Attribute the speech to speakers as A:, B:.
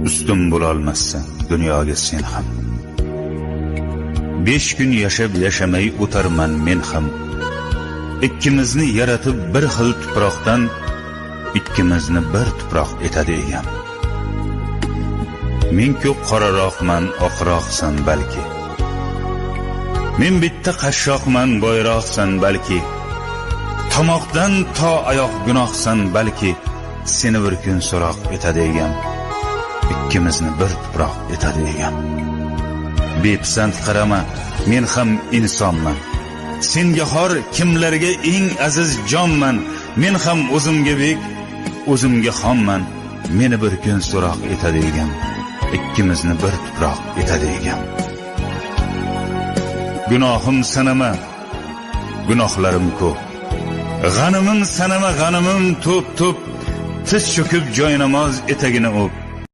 A: Ustun bo'lolmassan dunyoga sen ham. 5 kun yashab yashamay o'tarman men ham. Ikkimizni yaratib bir xil tuproqdan, ikkimizni bir tuproq etadi egam. Men ko'p qoraroqman, oqroqsan balki. Men bitta qashshoqman, boyroqsan balki. Tomoqdan to oyoq gunohsan balki. Seni bir kun so'roq etadi egam. Ikkimizni bir tuproq etadi egam. Bepisand qarama, men ham insonman. Senga xor kimlarga eng aziz jonman. Men ham o'zimga bek, o'zimga xonman. Meni bir kun so'roq etadi egam. Ikkimizni bir tuproq etadi egam. Gunohim sanama, gunohlarim ko'p. G'animim sanama, g'animim to'p-to'p. Tiz cho'kib joy namoz etagini o'p.